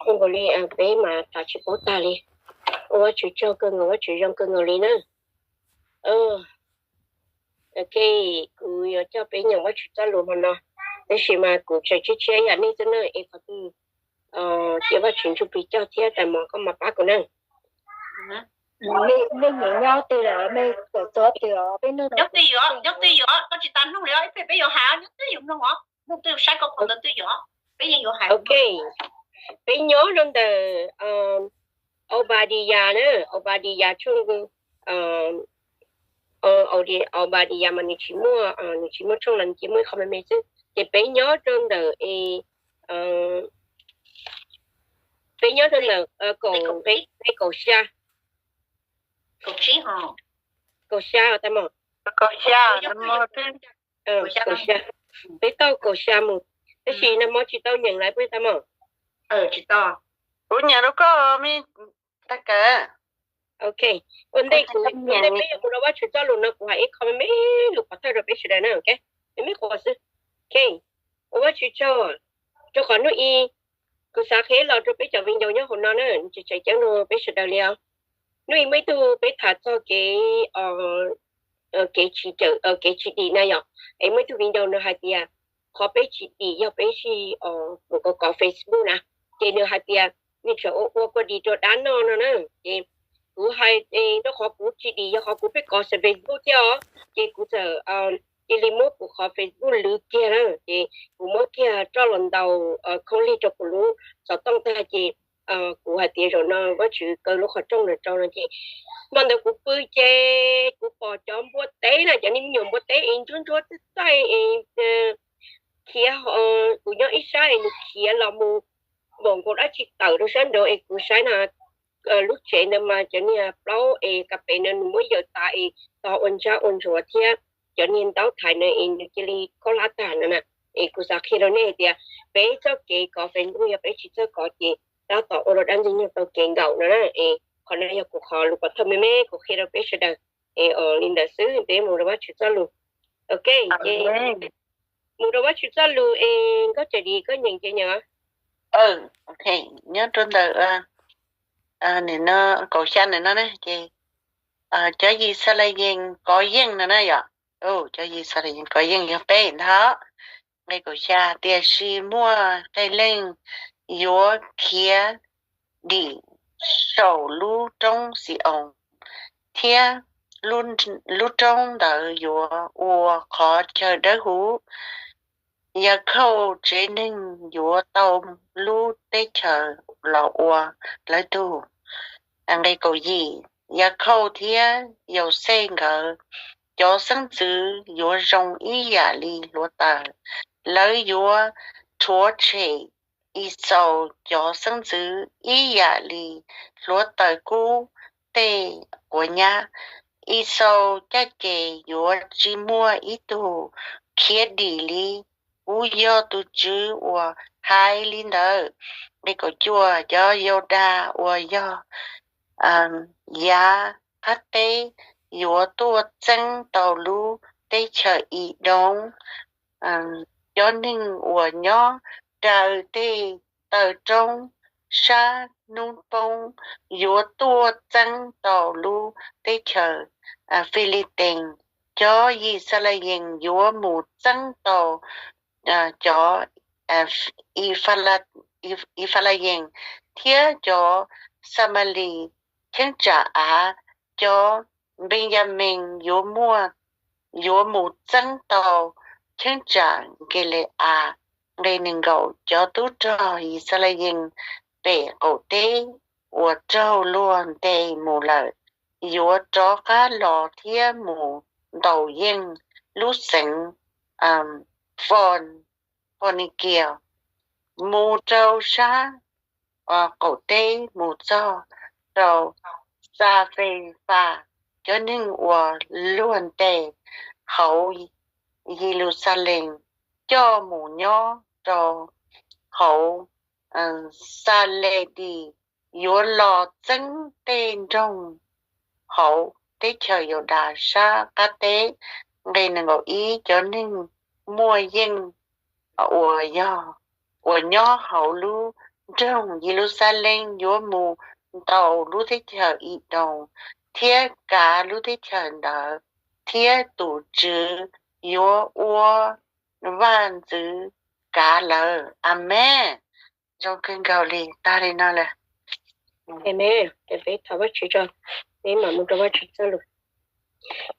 Zoo nkaus li peb mas tham tsis paub tag li. Ua Vajtswv tsaug kawg nkaus, Vajtswv zoo kawg nkaus li na. Ok, kuv yuav coj peb nyeem Vajtswv txoj lus hmo no, tab sis mas kuv tseem tshiab tshiab yam nej xwb na, es qhov twg cia Vajtswv Ntsuj Plig coj thiab tais mos koj mam pab kuv na. Nej nyob twg lawm, nej txawm txog twg os? Peb nyob twg yuav, nyob twg yuav, koj tsis tas mloog li, ib pliag peb yuav hais, nyob twg yuav mloog os, mloog twg saib koj qhov ntawd twg yuav, peb yeej yuav hais. Ok, peb nyob rau ntawm Obadiya na, Obadiya tshooj, Obadiya mas nws tsis muaj, nws tsis muaj tshooj los nws cia muaj ib qho me me xwb. Ces peb nyob rau ntawm, peb nyob rau ntawm kaum, nqe kaum xya, kaum xya tais mos, kaum xya, peb tau kaum xya mus, tab sis nag hmo tsis tau nyeem lawm puas tais mos? Kuv nyeem rau koj me tag kawg. Ok, ua ntej kuv, ua ntej peb yuav mus rau Vajtswv txoj lus no kuv hais ib qho me me lus pov thawj rau peb sawv daws na, ok, me me quas xwb. Ok, ua Vajtswv tsaug, rau qhov hnub i kuv xav qhia los rau peb cov viv ncaus nyob hauv no na, nws tseem ceeb rau peb sawv daws li os. Hnub i muaj ib tug peb tham txog kev, kev tsis cawm, kev tsis dim na yom, es muaj ib tug viv ncaus nws hais tias qhov peb tsis dim yog peb sib mus kov kov Facebook na, ces nws hais tias nws tseem ua ua kua dis rau dab noj no na, ces kuv hais rau qhov kuv tsis dim yog qhov kuv pheej kov xaiv Facebook thiab os, ces kuv txawm cia li muab kuv qhov Facebook lwv kiag na, ces kuv muab kiag roj los ntaus khoom lig rau kuv lub xov tooj tag ces kuv hais tias zaum no Vajtswv kaw lub qhov rooj no rau no ces hmo ntawd kuv pw ces kuv pom cov npua teb na, cov niag me nyuam npua teb es ntsuab ntsuab txaij txaij es khiav, kuv nyob ib sab es nws khiav los mus npaum nkaus dab tsi tawm rau sab nraud es kuv saib na, lub tsev ntawd mas cov niag plaub es kas pes no nws muab yaws tas es tog ua ntsab ua ntsuav thiab cov niag ntaub thaiv na es nws cia li khaub hlab tag no na. Es kuv xav qhia rau nej hais tias peb txoj kev kov Facebook yog peb tsis txawj kov ces tab tom ua rau dab ntxwg nyoog tau kev nkaum no na. Es qhov no yog kuv qhov lus pov thawj me me kuv qhia rau peb sawv daws. Es li ntawd xwb peb mus rau Vajtswv txoj lus. Ok, ces mus rau Vajtswv txoj lus es Nkauj Cawm Dim koj nyeem ces nyeem. Nyob rau ntawm kaum xya ntawm no na ces cov Yixalayees kov yeej no na yom. Cov Yixalayees kov yeej yog peb ntag. Nqe kaum xya, tiam sis muaj qee leej yuav khiav dim saum lub roob Xi-oos, thiab lub roob ntawd yuav ua qhov chaw dawb huv. Yakhauj tsev neeg yuav tau lub teb chaws los ua lawv tug. Nqe kaum yim, Yakhauj thiab Yauxej nkawd cov xeeb ntxwv yuav zoo ib yam li hluav taws, lawv yuav rhuav tshem Ixaus cov xeeb ntxwv ib yam li hluav taws kub tej quav nyab. Ixaus caj ces yuav tsis muaj ib tug khiav dim li. Kuv yog tus Tswv uas hais li ntawd. Nqe kaum cuaj, cov Yaudas uas yog yav qab teb yuav tuaj txeeb tau lub teb chaws Idoob. Cov neeg uas nyob raws tej taw roob sab hnub poob yuav tuaj txeeb tau lub teb chaws Filitees. Cov Yixalayees yuav mus txeeb tau cov Ifalayees thiab cov Xamalis cheeb tsam av. Cov Npeyamees yuav mus txeeb tau cheeb tsam Nkile-as. Nqe nees nkaum, cov tub rog Yixalayees pem qaum teb uas raug luag ntes mus lawm yuav rov qab los thiab mus ntaus yeej lub xeev Fo- Fonikias, mus rau sab qaum teb mus txog rau Xafefas. Cov neeg uas luag ntes hauv Yeluxalees coj mus nyob rau hauv Xaledis yuav los txeeb tej nroog hauv teb chaws Yaudas sab qab teb. Nqe nees nkaum ib, cov neeg muaj yeej uas nyob hauv lub nroog Yeluxalees yuav mus ntaus lub teb chaws Idoos thiab kav lub teb chaws ntawd, thiab tus Tswv yuav ua vaj ntxwv kav lawv. Amees. Zoo kawg nkaus li, tag li no lawm. Amees. Peb thov Vajtswv tso, peb mam mus rau Vajtswv txoj lus.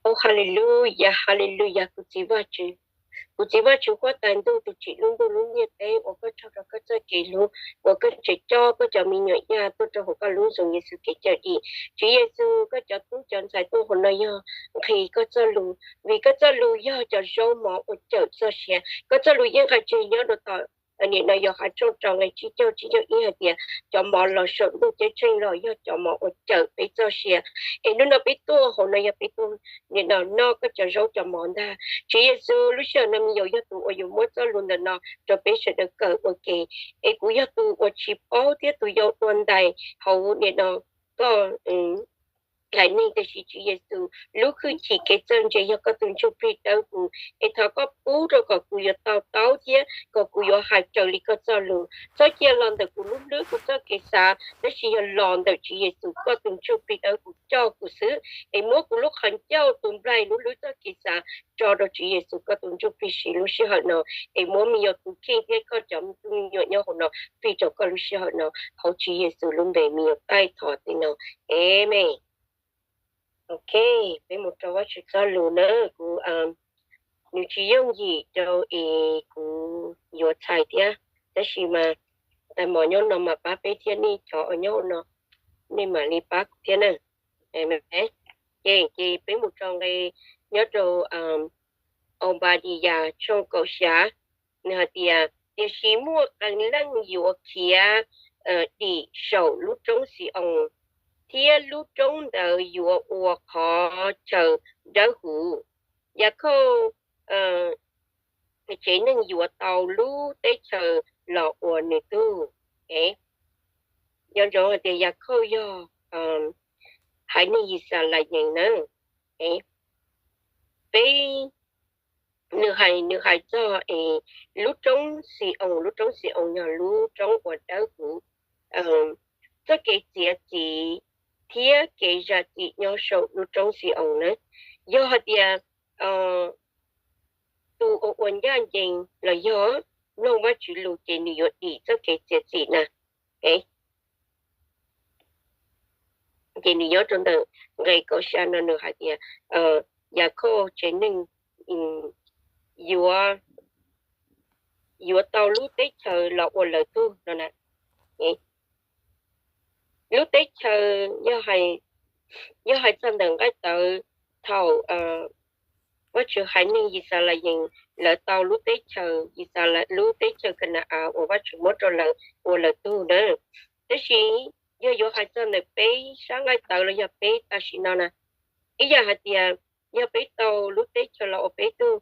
Au, haleluyas, haleluyas, kuv txiv Vajtswv, kuv txiv Vajtswv huab tais ntuj, tus tsim lub ntuj lub ntiaj teb, ua koj tsaug rau koj txoj kev hlub uas koj tseem coj koj cov me nyuam yaj tuaj rau hauv koj lub Xyooj Yexus kev cawm dim. Tswv Yexus, koj cov tub cov ntxhais tuaj hauv no yog nqhis koj txoj lus, vim koj txoj lus yog cov zaub mov uas cawm txoj sia. Koj txoj lus yeej qhia tseg nyob rau tom nim no Yauhas tshooj rau nqe tsib caug, tsib caug ib hais tias cov mov los saum ntuj ceeb tsheej los yog cov mov uas cawm peb txoj sia. Es hnub no peb tuaj hauv no yog peb tuaj nim no noj koj cov zaub cov mov ntag. Tswv Yexus, lub sij hawm no me nyuam yog tus uas yuav muab txoj lus ntawm no rau peb sawv daws kawm ua ke. Es kuv yog tus uas tsis paub thiab tus yau tua ntais hauv nim no koj haiv neeg, tiam sis Tswv Yexus, lub hwj chim kev txawj ntse yog koj tus ntsuj plig dawb huv. Es thov koj pub rau kom kuv yuav to taub thiab kom kuv yuav hais raws li koj txoj lus. Txhob cia los ntawm kuv lub hlwb kuv txoj kev xav, tab sis yog los ntawm Tswv Yexus koj tus ntsuj plig dawb huv coj kuv xwb. Es muab kuv lub qhov ncauj, tus nplaig, lub hlwb txoj kev xav tso rau Tswv Yexus koj tus ntsuj plig siv lub sij hawm no. Es muab me nyuam tus kheej thiab koj cov me tub me nyuam nyob hauv no fij rau koj lub sij hawm no, hauv Tswv Yexus lub npe me nyuam taij thov tej no. Amees. Ok, peb mus rau Vajtswv txoj lus na. Kuv, nws tsis yooj yim rau es kuv yuav txhais thiab, tab sis mas tais mos nyob no mas pab peb thiab, nej cov uas nyob no nej mam li pab kuv thiab na. Ces, ces peb mus rau nqe nyob rau Obadiyas tshooj kaum xya, nws hais tias, tiam sis muaj qee leej yuav khiav dim saum lub roob Xi-oos, thiab lub roob ntawd yuav ua qhov chaw dawb huv. Yakhauj tsev neeg yuav tau lub teb chaws los ua nws tug. Nco ntsoov hais tias Yakhauj yog haiv neeg Yixalayees na. Peb, nws hais, nws hais txog es lub roob Xi-oos, lub roob Xi-oos yog lub roob uas dawb huv. Txoj kev txiav txim thiab kev zam txim nyob saum lub roob Xi-oos na. Yog hais tias tus uas ua ncaj ncees los yog mloog Vajtswv lus ces nws yuav dim txoj kev txiav txim na. Ces nws nyob rau ntawm nqe kaum xya no nws hais tias Yakhauj tsev neeg yuav, yuav tau lub teb chaws los ua lawv tug no na. Lub teb chaws, yog hais txog ntawm nqaij tawv, thaum Vajtswv haiv neeg Yixalayees lawv tau lub teb chaws, Yixala-, lub teb chaws Kana-as uas Vajtswv muab rau lawv ua lawv tug na. Tab sis yog yuav hais txog ntawm peb sab nqaij tawv los yog peb tam sim no na, ib yam hais tias yog peb tau lub teb chaws los ua peb tug,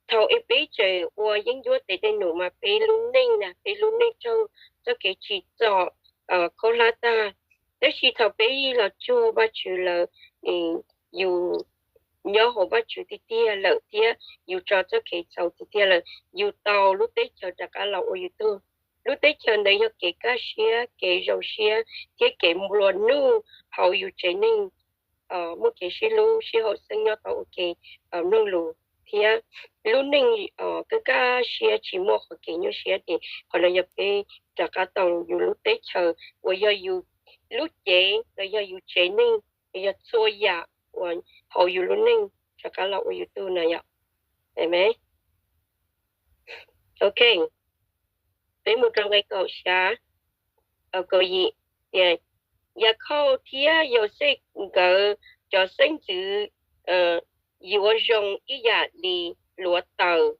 thaum es peb tseem ua yeeb ncuab tes dej num mas peb lub neej na, peb lub neej raug txoj kev tsim txom khaub hlab tag. Tab sis thaum peb los cuag Vajtswv lawm, yus nyob hauv Vajtswv tiag tiag lawm thiab yus tso txoj kev txhaum tiag tiag lawm, yus tau lub teb chaws rov qab los ua yus tug. Lub teb chaws ntawd yog kev kaj siab, kev zoo siab thiab kev nplua nuj hauv yus tsev neeg, muaj kev sib hlub sib haum xeeb nyob tau ua ke, mloog lus thiab lub neej kaj kaj siab tsis muaj qhov kev nyuaj siab ces qhov no yog peb rov qab tau yus lub teb chaws uas yog yus lub cev los yog yus tsev neeg, los yog txhua yam uas hauv yus lub neej rov qab los ua yus tug na yom. Ok, peb mus rau nqe kaum xya, kaum yim tias, Yakhauj thiab Yauxej nkawd cov xeeb ntxwv yuav zoo ib yam li hluav taws.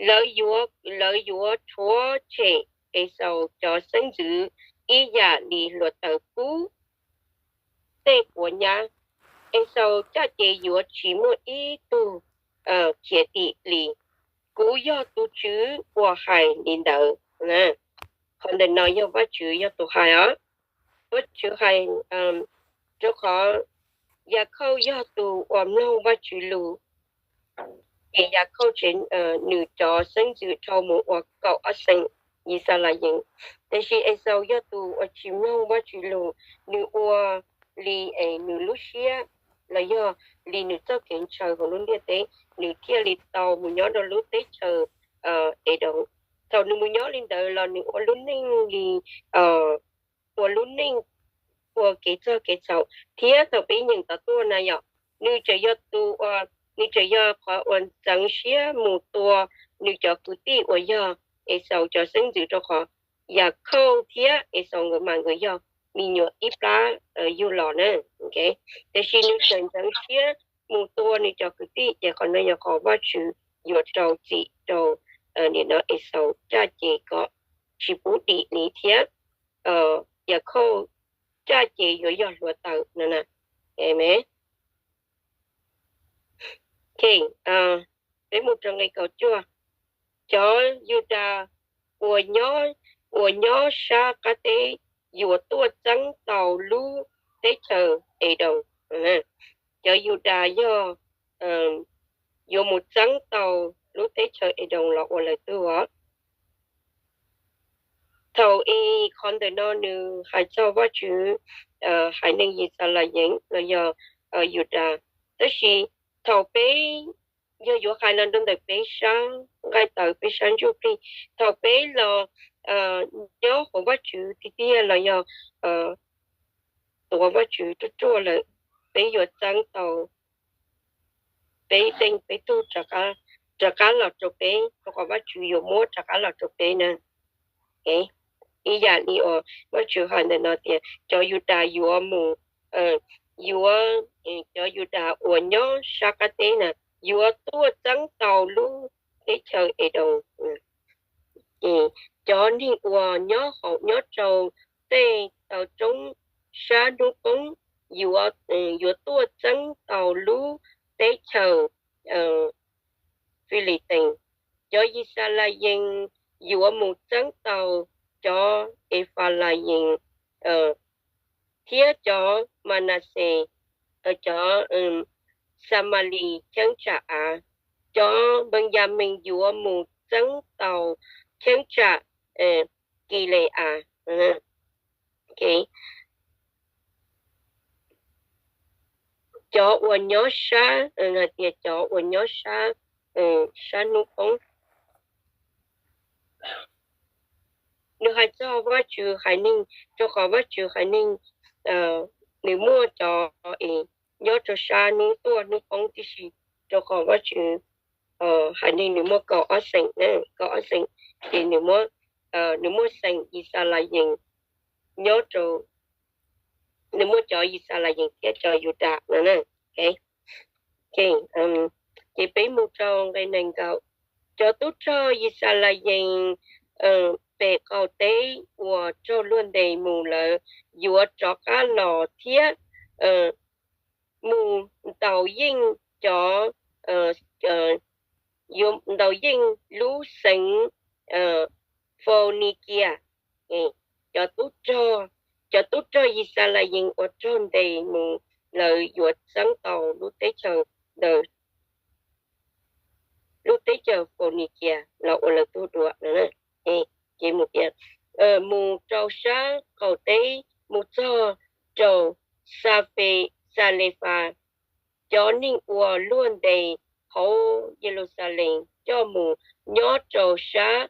Lawv yuav, lawv yuav rhuav tshem Exaus cov xeeb ntxwv ib yam li hluav taws pub tej quav nyab. Exaus caj ces yuav tsis muaj ib tug khiav dim li. Kuv yog tus Tswv uas hais li ntawd. Qhov ntawm no yog Vajtswv yog tus hais os. Vajtswv hais, rau qhov Yakhauj yog tus uas mloog Vajtswv lus, ces Yakhauj tsev, nws cov xeeb ntxwv dhau mus ua kaum ob xeem. Yixalayees. Tiam sis Exaus yog tus uas tsis mloog Vajtswv lus, nws ua li es nws lub siab los yog li nws txoj kev ntshaw hauv lub ntiaj teb, nws thiaj li tau mus nyob rau lub teb chaws Edoos. Thaum nws mus nyob li ntawd los nws ua lub neej li ua lub neej ua kev txog kev txhaum. Thiab thaum peb nyeem tom tuaj na yom, nws tseem yog tus uas, nws tseem yog qhov uas ntxeev siab mus tua nws cov kwv tij uas yog Exaus cov xeeb ntxwv, rau qhov Yakhauj thiab Exaus nkawd mas nkawd yog me nyuam ib plab yug los na. Tiam sis nws tseem ntxeev siab mus tua nws cov kwv tij, ces qhov no yog qhov Vajtswv yuav rau txim rau nim no Exaus caj ces kom tsis pub dim li thiab Yakhauj caj ces yuav yog hluav taws no na. Amen. Peb mus rau nqe kaum cuaj. Cov Yudas uas nyob, uas nyob sab qab teb yuav tuaj txeeb tau lub teb chaws Edoos. Cov Yudas yog yuav mus txeeb tau lub teb chaws Edoos los ua lawv tug os. Thaum es qhov ntawm no nws hais txog Vajtswv haiv neeg Yixalayees los yog Yudas. Tab sis thaum peb yog yuav hais los rau ntawm peb sab nqaij tawv, peb sab ntsuj plig, thaum peb los nyob hauv Vajtswv tiag tiag los yog tuav Vajtswv ruaj ruaj lawm, peb yuav txeeb tau peb teej peb tug rov qab los rau peb, rau qhov Vajtswv yuav muab rov qab los rau peb na. Ib yam li uas Vajtswv hais ntawm no tias cov Yudas yuav mus, yuav, cov Yudas uas nyob sab qab teb na yuav tuaj txeeb tau lub teb chaws Edoos. Cov neeg uas nyob hauv, nyob rau tej taw roob sab hnub poob yuav, yuav tuaj txeeb tau lub teb chaws Filitees. Cov Yixalayees yuav mus txeeb tau cov Efalayees thiab cov Manaxes, cov Xamalis cheeb tsam av. Cov Npeenyamees yuav mus txeeb tau cheeb tsam Kile-as. Cov uas nyob sab, hais tias cov uas nyob sab, sab hnub poob. Nws hais txog Vajtswv haiv neeg, rau qhov Vajtswv haiv neeg nws muaj cov es nyob rau sab hnub tuaj hnub poob tib si, rau qhov Vajtswv haiv neeg nws muaj kaum ob xeem, kaum ob xeem, ces nws muab, nws muaj xeem Yixalayees nyob rau, nws muaj cov Yixalayees thiab cov Yudas no na. Ces peb mus rau nqe nees nkaum. Cov tub rog Yixalayees pem qaum teb uas raug luag ntes mus lawv yuav rov qab los thiab mus ntaus yeej cov, yuav ntaus yeej lub xeev Faunikias. Cov tub rog, cov tub rog Yixalayees uas raug ntes mus lawv yuav txeeb tau lub teb chaws ntawd, lub teb chaws Faunikias los ua lawv tug dua. Ces mus tias, mus rau sab qaum teb mus txog rau Xafe, Xalefas, cov neeg uas luag ntes hauv Yeluxalees coj mus nyob rau sab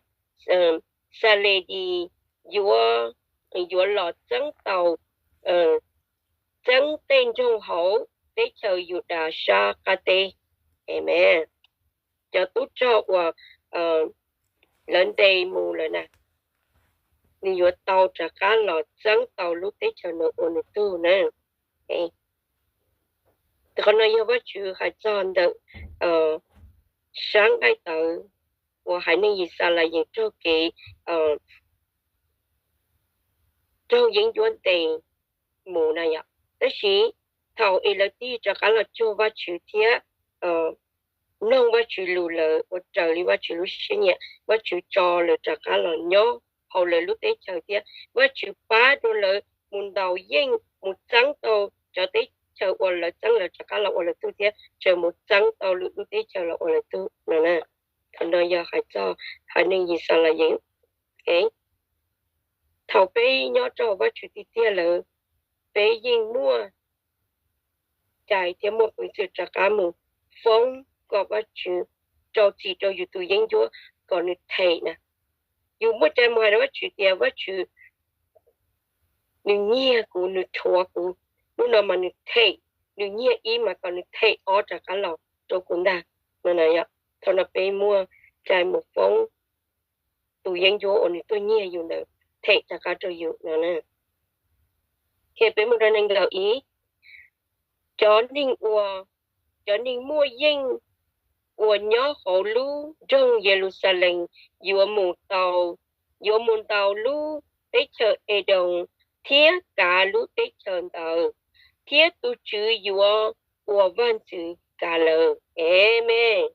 Xaledis yuav, yuav los txeeb tau, txeeb tej nroog hauv teb chaws Yudas sab qab teb. Amen. Cov tub rog uas lawv ntes mus lawm na, nws yuav tau rov qab los txeeb tau lub teb chaws no ua nws tug na. Qhov no yog Vajtswv hais txog ntawm sab nqaij tawv uas haiv neeg Yixalayees raug kev, raug yeeb ncuab ntes mus na yom. Tab sis thaum es lawv tig rov qab los cuag Vajtswv thiab mloog Vajtswv lus, lawv ua raws li Vajtswv lub siab nyiam, Vajtswv tso lawv rov qab los nyob hauv lawv lub teb chaws thiab Vajtswv pab rau lawv mus ntaus yeej, mus txeeb tau cov teb chaws uas lawv txeeb lawv rov qab los ua lawv tug thiab tseem mus txeeb tau lwm lub teb chaws los ua lawv tug no na. Qhov no yog hais txog haiv neeg Yixalayees. Thaum peb nyob rau hauv Vajtswv tiag tiag lawm, peb yeej muaj cai thiab muaj peev xwm rov qab mus foob kom Vajtswv rau txim rau yus tus yeeb ncuab kom nws them na. Yus muaj cai mus hais rau Vajtswv tias, Vajtswv, nws nyiag kuv, nws rhuav kuv, hnub no mas nws them, nws nyiag ib mas kom nws them ob rov qab los rau kuv ntag. Thaum no peb muaj cai mus foob tus yeeb ncuab uas nws tuaj nyiag yus ntawd them rov qab rau yus no. Ces peb mus rau nees nkaum ib, cov neeg ua, cov neeg muaj yeej uas nyob hauv lub nroog Yeluxalees yuav mus tau, yuav mus ntaus lub teb chaws Edoos thiab kav lub teb chaws ntawd, thiab tus Tswv yuav ua vaj ntxwv kav lawv. Amees.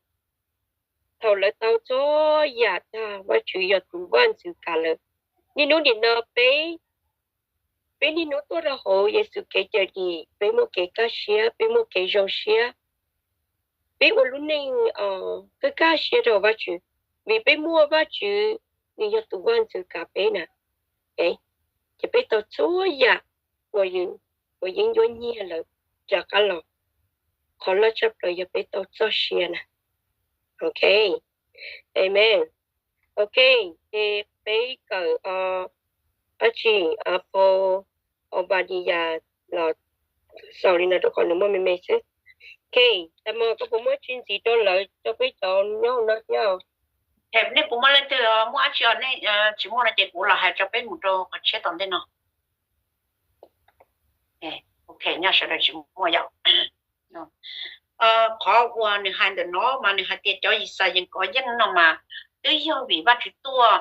Thaum lawv tau txhua yam tag, Vajtswv yog tus vaj ntxwv kav lawv. Niaj hnub nim no peb, peb niaj hnub tuaj rau hauv Yexus kev cawm dim, peb muaj kev kaj siab, peb muaj kev zoo siab, peb ua lub neej kaj kaj siab rau Vajtswv, vim peb muaj Vajtswv, nws yog tus vaj ntxwv kav peb na. Ces peb tau txhua yam uas, uas yeeb ncuab nyiag lawm rov qab los. Qhov loj tshaj plaws yog peb tau txoj sia na. Ok, amees. Ok, ces peb kawm dab tsi, phau Aubadiya los xaus li no rau qhov nws muaj me me xwb. Ok, tas mog koj puas muab tsis ntxiv rau lawv, rau peb cov nyob hauv no thiab? Nej puas muaj leej twg muaj dab tsi nej tsis muaj no ces kuv los hais rau peb mus rau qhov tshiab tom ntej no. Ok, nyob sawv daws tsis muaj yom. Qhov uas nws hais ntawm no mas nws hais tias cov Yixalayees kov yeej no mas twb yog vim Vajtswv tuaj,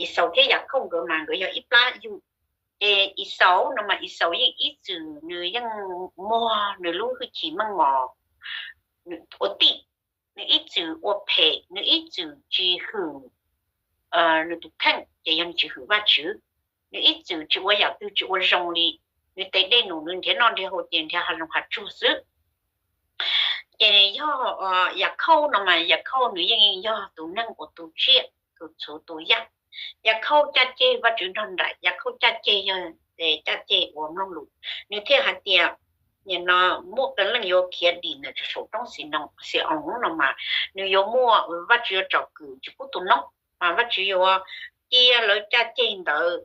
Ixaus thiab Yakhauj nkawd mas nkawd yog ib plab yug. Ces Ixaus no mas Ixaus yeej ib txwm nws yeej muag nws lub hwj chim meej mom ua tij, nws ib txwm ua phem, nws ib txwm tsis hwm nws tus kheej, ces yog nws tsis hwm Vajtswv. Nws ib txwm tsis ua yam twg tsis ua zoo li, nws tes dej num nws nrhiav noj nrhiav haus ces nrhiav hav zoov hav tsuag xwb. Ces yog Yakhauj no mas Yakhauj nws yeej yog tus neeg uas tu tsiaj, tus txhuv tu yaj. Yakhauj caj ceg Vajtswv nrog nraim, Yakhauj caj ceg yog caj ceg uas mloog lus. Nws thiaj hais tias, nim no muaj qee leej yuav khiav dim ntawm saum roob Xi-oos no mas nws yuav muaj, Vajtswv yuav tsom kwm tsis pub tus noob, mas Vajtswv yuav cia lawv caj ceg ntawd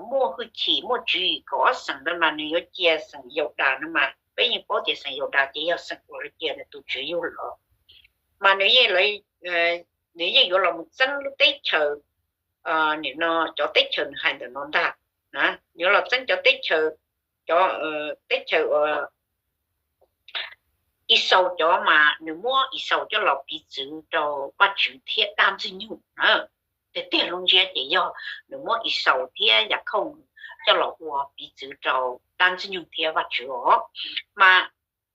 muaj hwj chim muaj tswv yim kom ob xeem ntawd mas nws yuav cia xeem Yaudas no mas peb yeej paub tias xeem Yaudas ces yog xeem uas lawv cia tus tswv yug los. Mas nws yeej, nws yeej yuav los mus txeeb lub teb chaws, nim no cov teb chaws nws hais ntawm no ntag. Yuav los txeeb cov teb chaws, cov teb chaws uas Ixaus cov mas nws muab Ixaus coj los piv txwv rau Vajtswv thiab dab Ntxwg Nyoog na. Tiag tiag lub ntsiab ces yog nws muab Ixaus thiab Yakhauj coj los ua piv txwv rau dab Ntxwg Nyoog thiab Vajtswv os. Mas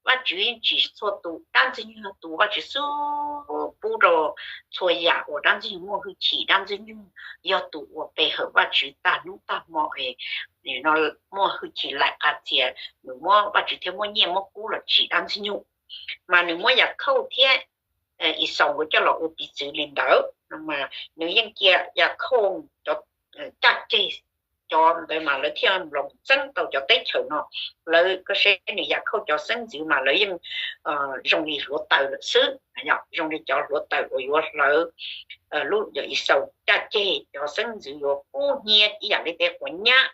Vajtswv yeej tsim txhua tus, dab Ntxwg Nyoog yog tus Vajtswv xub pub rau txhua yam uas dab Ntxwg Nyoog muaj hwj chim, dab Ntxwg Nyoog yog tus uas pe hawm Vajtswv tag hnub tag hmo es muaj hwj chim laim qab txias, nws muab Vajtswv thiaj muab nyiaj muab kub los tsim dab Ntxwg Nyoog. Mas nws muab Yakhauj thiab Ixaus nkawd coj los ua piv txwv li ntawd no mas nws yeej cia Yakhauj cov caj ceg, cov ntawd mas lawv thiaj los txeeb tau cov teb chaws no. Lawv, koj saib nws Yakhauj cov xeeb ntxwv mas lawv yeej zoo li hluav taws lawm xwb, zoo li cov hluav taws uas yuav hlawv lub, Ixaus caj ceg, cov xeeb ntxwv yuav kub hnyiab ib yam li tej quav nyab.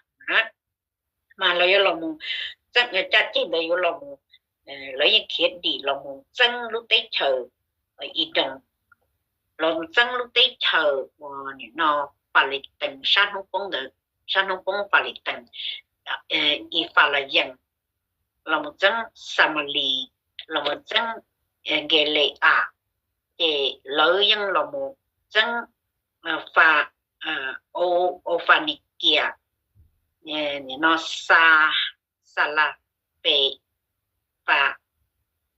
Mas lawv yuav los, caj ceg ntawd yuav los, lawv yeej khiav dim los mus txeeb lub teb chaws Idoos, los txeeb lub teb chaws uas nim no Falitees sab hnub poob ntawd, sab hnub poob Falitees, Ifalayees, los mus txeeb Xamalis, los mus txeeb Nkele-as, ces lawv yeej los mus txeeb Ofanikias, nim no Xalapefas.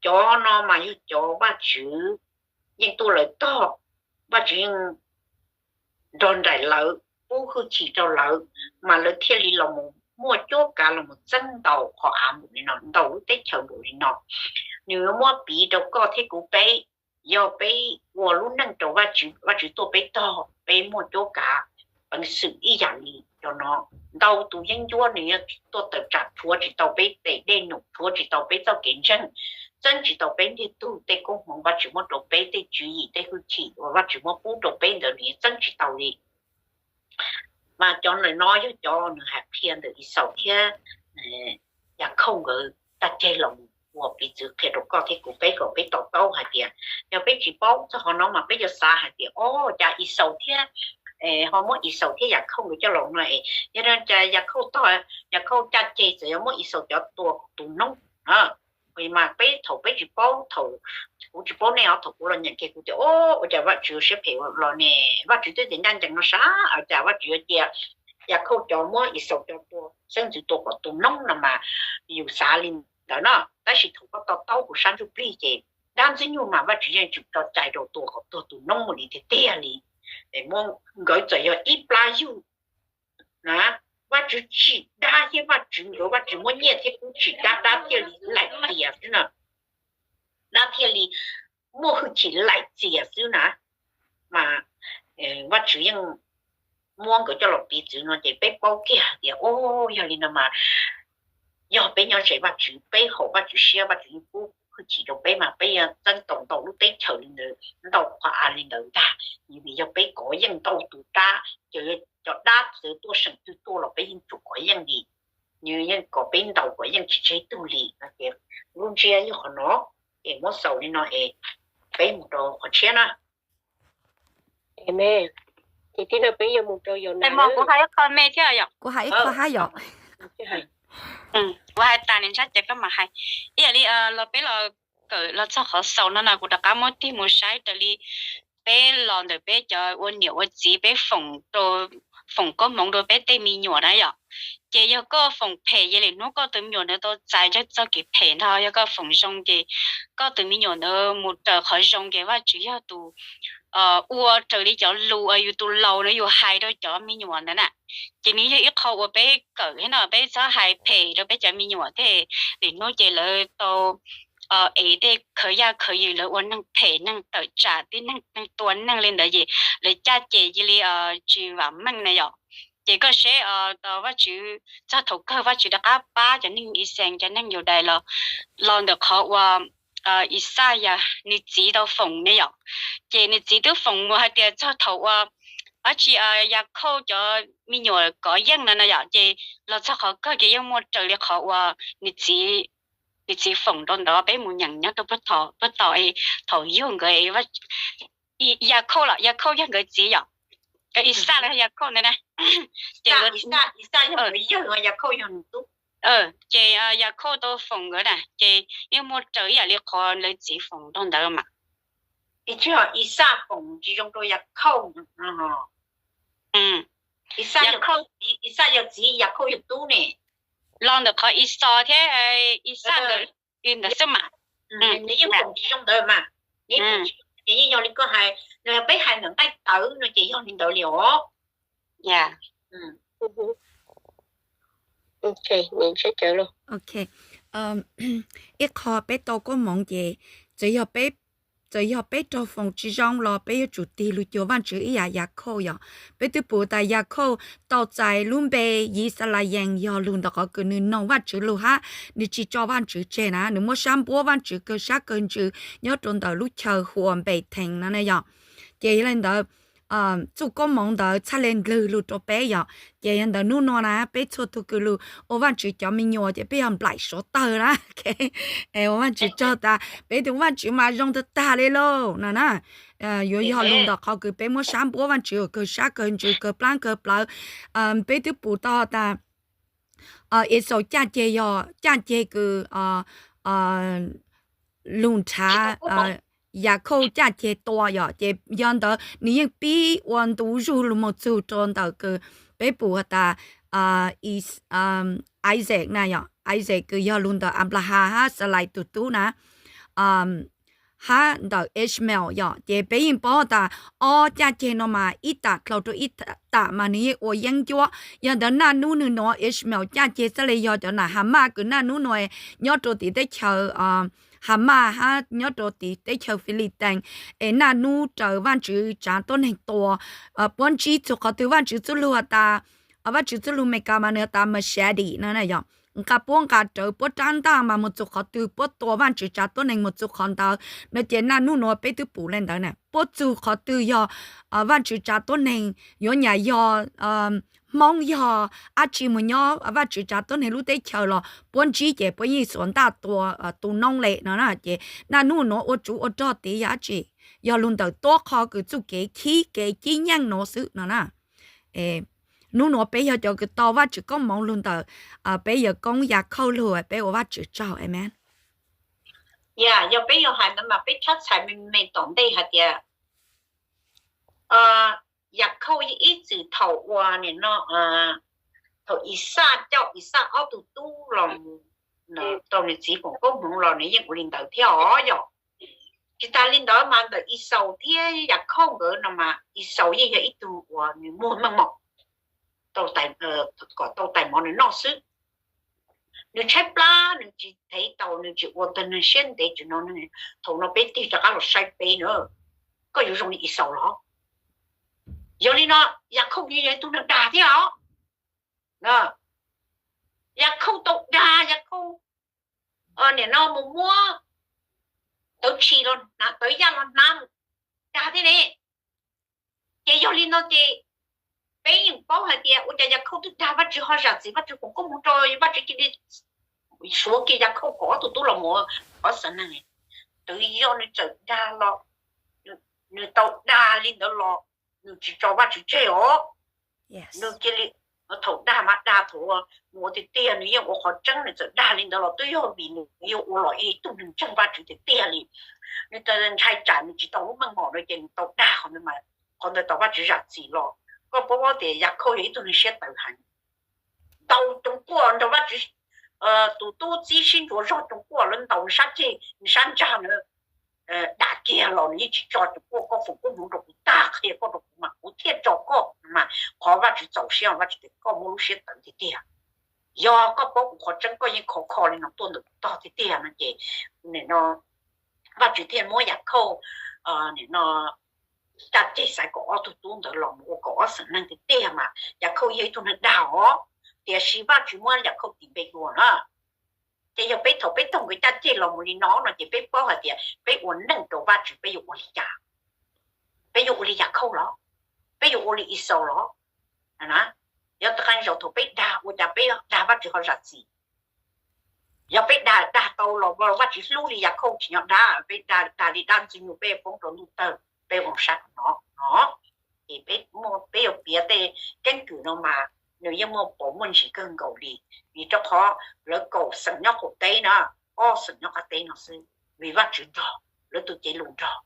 Cov no mas yog cov Vajtswv yeej tuaj lawv tog, Vajtswv yeej nrog nraim lawv, pub hwj chim rau lawv, mas lawv thiaj li los mus muaj cuab kav los mus txeeb ntau qhov av npaum li no, ntau lub teb chaws npaum li no. Nws yuav muab piv rau koj thiab kuv peb, yog peb ua lub neej rau Vajtswv, Vajtswv tuaj peb tog, peb muaj cuab kav peev xwm ib yam li cov no. Ntau tus yeeb ncuab nws yuav tuaj tawm tsam rhuav tsis tau peb tej dej num, rhuav tsis tau peb txoj kev ntseeg, txeeb tsis tau peb ntiag tug tej koob hmoov Vajtswv muab rau peb, tej tswv yim tej hwj chim uas Vajtswv muab pub rau peb ntawd nws txeeb tsis tau li. Mas cov ntawm no yog cov nws hais qhia ntawm Ixaus thiab Yakhauj nkawd caj ceg los mus ua piv txwv qhia rau koj thiab kuv peb kom peb to taub hais tias yog peb tsis paub txog qhov no mas peb yuav xav hais tias o, cas Ixaus thiab, ho muab Ixaus thiab Yakhauj nkawd coj los no es yog cas Yakhauj tog, Yakhauj caj ceg txawm yog muab Ixaus cov tua tus noob. Mas peb thaum peb tsis paub, thaum kuv tsis paub nej os, thaum kuv los nyeem kiag kuv tias o, ua cas Vajtswv siab phem los ne, Vajtswv twb tias ncaj ncees no sas, ua cas Vajtswv yuav cia Yakhauj cov muab Ixaus cov tua, xeeb ntxwv tua kom tus noob no mas yus xav li ntawd no. Tab sis thaum koj to taub kuv sab ntsuj plig ces dab ntxwg nyoog mas Vajtswv yeej tsis tso cai rau tua kom tuag tus noob mus li tiag tiag li. Nkawd txawm yog ib plab yug na, Vajtswv tsim dab thiab Vajtswv nkawd, Vajtswv muab nyiaj thiab kub tsim dab, dab thiaj li laim txias xwb na, dab thiaj li muaj hwj chim laim txias xwb na. Mas Vajtswv yeej muab nkawd coj los piv txwv no ces peb paub kiag hais tias o, yog li no mas yog peb nyob ze Vajtswv, peb haum Vajtswv siab, Vajtswv yeej pub hwj chim rau peb mas peb yuav txeeb tau ntau lub teb chaws li ntawd, ntau qhov av li ntawd ntag. Vim yog peb kov yeej ntau tus dab, ces cov dab txawv tuaj seem twg tuaj los peb yeej tsum kov yeej li. Nws yeej kom peb ntaus kom yeej tsis tseg tug li no ces lub ntsiab yog qhov no, es muab xaus li no es peb mus rau qhov tshiab na. Ces tib no peb yuav mus rau yau na. Kuv hais ib qho me thiab yom. Kuv hais ib qho hab yom. Kuv hais tas nws ntsab ces koj mam hais. Ib yam li los peb los kawm los txog qhov xaus no no kuv rov qab muab tig mus saib raws li peb los ntawm peb cov ua niam ua txiv peb foom rau, foom koob hmoov rau peb tej me nyuam na yom. Ces yog koj foom phem ces lwm hnub koj tus me nyuam ntawd tau txais txoj kev phem ntag. Yog koj foom zoo ces koj tus me nyuam ntawd mus raws qhov zoo ces Vajtswv yog tus ua raws li cov lus uas yus tus laus na yus hais rau cov me nyuam ntawd na. Ces nws yog ib qho uas peb kawm thiab no, peb txhob hais phem rau peb cov me nyuam thiab lwm hnub ces lawv tau ev tej khawv yaj khawv yws, lawv ua neeg phem neeg tawm tsam tib neeg, neeg tua neeg li ntawd ces lawv caj ces cia li tsis vam meej na yom. Ces koj seb tau Vajtswv txog thaum kawg Vajtswv rov qab pab cov neeg Ixayees cov neeg Yudais los, los ntawm qhov uas Ixaj nws txiv tau foom ne yom. Ces nws txiv twb foom mus hais tias txog thaum uas dab tsi Yakhauj cov me nyuam kov yeej no no yom, ces los txog qhov kawg ces yeej muaj raws li qhov uas nws txiv, nws txiv foom rau ntawd. Peb mus nyeem nyob rau puag thaum, puag thaum, thaum yug nkawd, Yakhauj los Yakhauj yog nkawd txiv yom, Ixaj los Yakhauj ntawd na. Ces Ixaj yog nkawd yawg, Yakhauj yog nws tub. Ces Yakhauj tau foom nkawd na, ces yeej muaj raws ib yam li qhov lawv txiv foom rau ntawd mas. Ixaj foom tsis zoo rau Yakhauj. Ixaj yog txiv, Yakhauj yog tub ne. Los ntawm qhov Ixaj thiab Ixaj ntawd, ntawd xwb mas. Nws yeej foom tsis zoo ntawd mas, nws foom tsis zoo ces yeej yog li koj hais, nws yog peb hais ntawm nqaij tawv no ces yog li ntawd li os. Ib qho peb tau koob hmoov ces txawm yog peb, txawm yog peb raug foom tsis zoo los peb yuav tsum tig lug cuag Vajtswv ib yam Yakhauj yom. Peb twb pum tas Yakhauj tau txais lub npe Yixalayees yog lug ntawm qhov kws nws noog Vajtswv lug hab nws tsis tso Vajtswv tseg na, nws muab sab npuab Vajtswv kawg sab kawg ntsws nyob rau ntawm lub chaw hu ua Npethees no na yom. Ces yog li ntawd txuj koob hmoov ntawd txhaj le ndlwg lug rau peb yom. Ces yog ntawd hnub no na peb txhua tug kws lug ua Vajtswv cov me nyuam ces peb yog nplaim suav tawg na. Ua Vajtswv tsaug tas peb tus Vajtswv mas zoo tag tag li lauj no na. Yuav yog lug ntawm qhov kws peb muab sab npuab Vajtswv kawg sab kawg ntsws kawg plaab kawg plawv. Peb twb pum tau tas Ixaus caj ceg yog caj ceg kws lug nrhav Yakhauj caj ceg tua yom. Ces yog ntawd nws yeej pib ua ntu zug lug moog txug rau ntawm kws peb pum has tas Isaac na yom, Isaac kws yog lug ntawm Anplahas hab Xalais tug tub na. hab ntawm Ishmael yom. Ces peb yeej paub tas ob caj ceg no mas ib tam dlau rau ib tam mas nws yeej ua yeeb ncuab. Yog ntawd naj nub nws nuav Ishmael caj ceg txhaj le yog cov nam Hamaj kws naj nub nuav nyob rau tim teb chaws Hamaj hab nyob rau tim teb chaws Filitees, es naj nub raws Vaajtswv tsav tuab neeg tua, puab ntsib txug qhov twg Vaajtswv txuj lug has tas, Vaajtswv txuj lug Amelikas mas nws has tas machete no na yog, nqa puab nqa rawv puab rab ntaj mas moog txug qhov twg puab tua Vaajtswv tsav tuab neeg moog txug qhov ntawd no. Ces naj nub nuav peb twb pum le ntawd na, puab txug qhov twg yog Vaajtswv tsav tuab neeg yuav nyam yog Hmoob yog dab tsi moog nyob Vaajtswv tsav tuab neeg lub teb chaws los puab ntsib ces puab yeej xuas ntaj tua tu noob le no na. Ces naj nub nuav ua tsuv ua rog tid yog dab tsi? Yog lug ntawm tuab qho kws txuj kev khib kev cib nyeej nuav xwb no na. Nub nuav peb yog cov kws tau Vaajtswv koob moov lug ntawm peb yawg koob Yakhauj lug, peb ua Vaajtswv tsaug, amen. Yog peb yog hais ntawd mas peb tshab txhais me me tom ntej hais tias Yakhauj yeej ib txwm thaum uas nim no thaum Ixaj coj Ixaj ob tug tub los mus rau nws txiv foom koob hmoov los nws yeej ua li ntawd thiab os yog. Tsis tas li ntawd mas ntawm Ixaus thiab Yakhauj nkawd no mas Ixaus yeej yog ib tug uas nws muag meej mom kom tau tais mov nws noj xwb. Nws tshaib plab nws tsis thev taus, nws tsis ua tau neeg siab ntev tsis no, thaum no peb tig rov qab los saib peb na, koj yuav zoo li Ixaus los? Yog li no Yakhauj yog ib tug neeg dag thiab os. Yakhauj tau dag, Yakhauj nim no mus muab tawv tshis, tawv yaj los hnav, dag thiab ne. Ces yog li no ces peb yeej paub hais tias ua cas Yakhauj twb dag Vajtswv ho zam txim, Vajtswv foom koob hmoov rau Vajtswv cia li suav kiag Yakhauj kom ob tug tub los mus ua xeem neeg. Twb yog nws txawm dag los, nws tau dag li ntawd los nws tsis tso Vajtswv tseg os. Nws cia li, thaum dag mas dag thaum mus ua tiag tiag nws yeej ua qhov tseeb, nws txawm dag li ntawd los twb yog vim nws yuav ua los ib tug neeg ntseeg Vajtswv tiag tiag li. Nws ntshai tsam nws tsis tau lub meej mom no ces nws tau dag qhov ntawd, qhov ntawd tau Vajtswv zam txim los. Koj paub tias Yakhauj yog ib tug neeg siab tawv heev, ntaus coom kuaj nrog Vajtswv, tus tub txib sib ntsuas zog coom kuaj lawv ntaus nws sab ceg nws sab ntsag na, dam kiag los nws yeej tsis tso coom kuaj, koj foom koob hmoov rau kuv tag, qhia koj rau kuv mas kuv thiaj tso koj mas. Qhov Vajtswv txaus siab, Vajtswv tias koj muaj lub siab tawv tiag tiag. Yog koj paub kuv qhov tseeb koj yeej khov kho li no tuaj ntawm kuv tog tiag tiag no ces nim no Vajtswv thiaj muab Yakhauj nim no caj ceg xaiv kaum ob tug tub ntawd los mus ua kaum ob xeem neeg tiag tiag mas Yakhauj yog ib tug neeg dag os. Tiam sis Vajtswv muab Yakhauj tis npe dua na. Ces yog peb thaum peb taug nkawd caj ceg los mus li no no ces peb paub hais tias peb ua neej rau Vajtswv peb yuav ua li cas? Peb yuav ua li Yakhauj los? Peb yuav ua li Ixaus los? Yog tau qee zaus thaum peb dag ua cas peb dag Vajtswv ho zam txim? Yog peb dag dag tau los Vajtswv hlub li Yakhauj tsim nyog dag, peb dag dag li dab Ntxwg Nyoog peb poob rau ntuj tawg peb ua sab no no. Ces peb muaj, peb yuav piav tej keeb kwm no mas nws yeej muaj pov muaj ntsis kawg nkaus li. Vim rau qhov lawv kaum xeem nyob qaum teb na, ob xeem nyob qab teb no xwb, vim Vajtswv nrog, lawv tus cev lus nrog.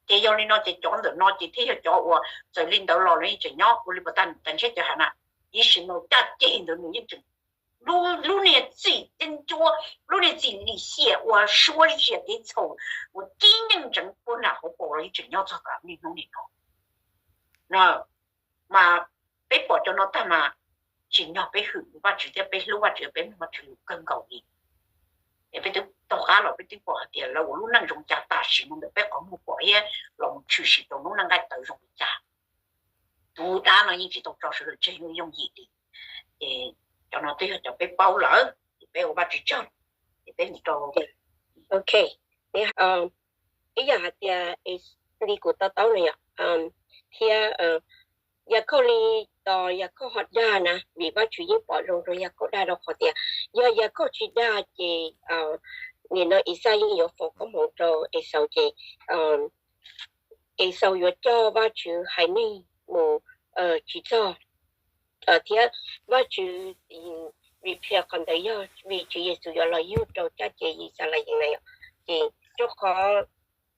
Ces yog li no ces cov ntawm no ces thiaj yog cov uas txawm li ntawd los lawv yeej tseem nyob ua li pas tas tas ntshiab cov hav na. Ib sim no caj ceg ntawd nws yeej tseem, lub niag txim ceeb ncuab, lub niag txim lim hiam uas suav ziam kev txhaum uas cib nyeej ntseev puag nram hauv paus los yeej tseem nyob txog tas niaj hnub nim no. Mas peb pom cov no tag mas tsim nyog peb hwm Vajtswv thiab peb hlub Vajtswv, peb mloog Vajtswv lus kawg nkaus li. Es peb twb taug qab los peb twb pom hais tias lawv ua lub neej zoo cas tam sim no ntawm peb qhov muag pom thiab los mus tshwm sim rau lub neej nqaij tawv zoo li cas. Tus dab no yeej tsis tau tso sawv daws tseg yooj yim li. Ces cov no twb yog cov peb paub lawm, ces peb ua Vajtswv tsaug, ces peb mus rau. Ok, ib yam hais tias li kuv to taub no yom, thiab Yakhauj li tos Yakhauj ho dag na, vim Vajtswv yeej pom zoo rau Yakhauj dag rau qhov tias yog Yakhauj tsis dag ces nim no Ixaj yeej yuav foom koob hmoov rau Exaus ces Exaus yuav coj Vajtswv haiv neeg mus tsis txog thiab Vajtswv reply qhov ntawd yog vim Tswv Yexus yuav los yug rau caj ces Yixalayees na yom. Ces rau qhov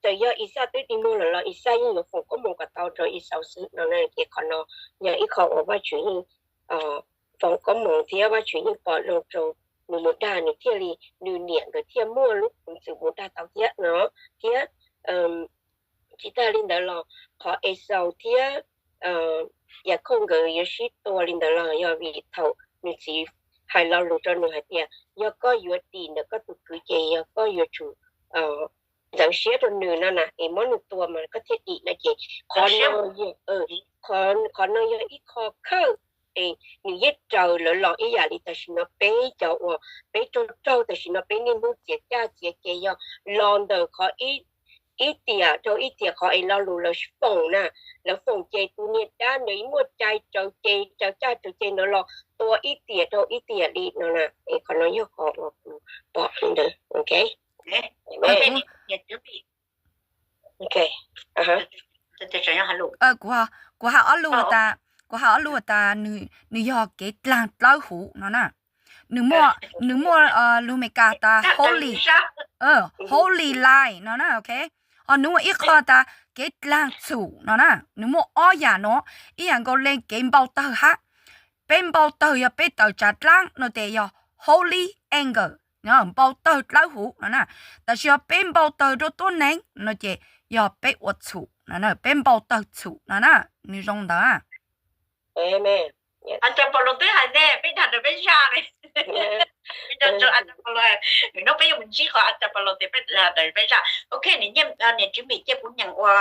txawm yog Ixaj twb dig muag lawm los Ixaj yeej yuav foom koob hmoov kom tau rau Exaus xwb no na. Ces qhov no yog ib qho uas Vajtswv yeej foom koob hmoov thiab Vajtswv yeej pom zoo rau nws mus dag nws thiaj li, nws niam nkawd thiaj muaj lub peev xwm mus dag tau thiab no. Thiab tsis tag li ntawd los qhov Exaus thiab Yakhauj nkawd yuav sib tua li ntawd los yog vim thaum nws txiv hais lo lus rau nws hais tias yog koj yuav dim ntawm koj tus kwv ces yog koj yuav tsum ntxeev siab rau nws no na, es muab nws tua mas koj thiaj dim no ces qhov no, qhov no yog ib qho khawj es nws yeej raws lawv los ib yam li tam sim no peb cov uas peb raug raug tam sim no peb niaj hnub txiav caj txiav ces yog los ntawm qhov ib tiam rau ib tiam qhov es lo lus lawv foom na, lawv foom ces tus niag dab ntawd muaj cai raws ces raws caj raws ces ntawd los tua ib tiam rau ib tiam li no na. Es qhov no yog qhov uas kuv pom li ntawd. Ok. Kuv hais ob lus tas, kuv hais ob lus tas nws yog kev dlaag dlawb huv no na. Nws muaj, nws muaj lus Amelikas tas holy, holy lie no na, ok. Ho nws muaj ib qho tas kev dlaag txhum no na. Nws muaj ob yam no, ib yam nkaus le kev npau tawg hab. Peb npau tawg yog peb tawm tsam dlaab no ces yog holy anger, npau tawg dlawb huv no na. Tab sis yog peb npau tawg rau tuab neeg no ces yog peb ua txhum, peb npau tawg txhum no na. Nws zoo ntawd. Amen. Aws, Paulus twb hais ne, peb dag raws peb zaj ne. Peb, Paulus, nws nub peb yuav mus ntsib qhov Paulus tias peb dag raws peb zaj. Ok, niam Tswv Npis cia kuv nyeem ua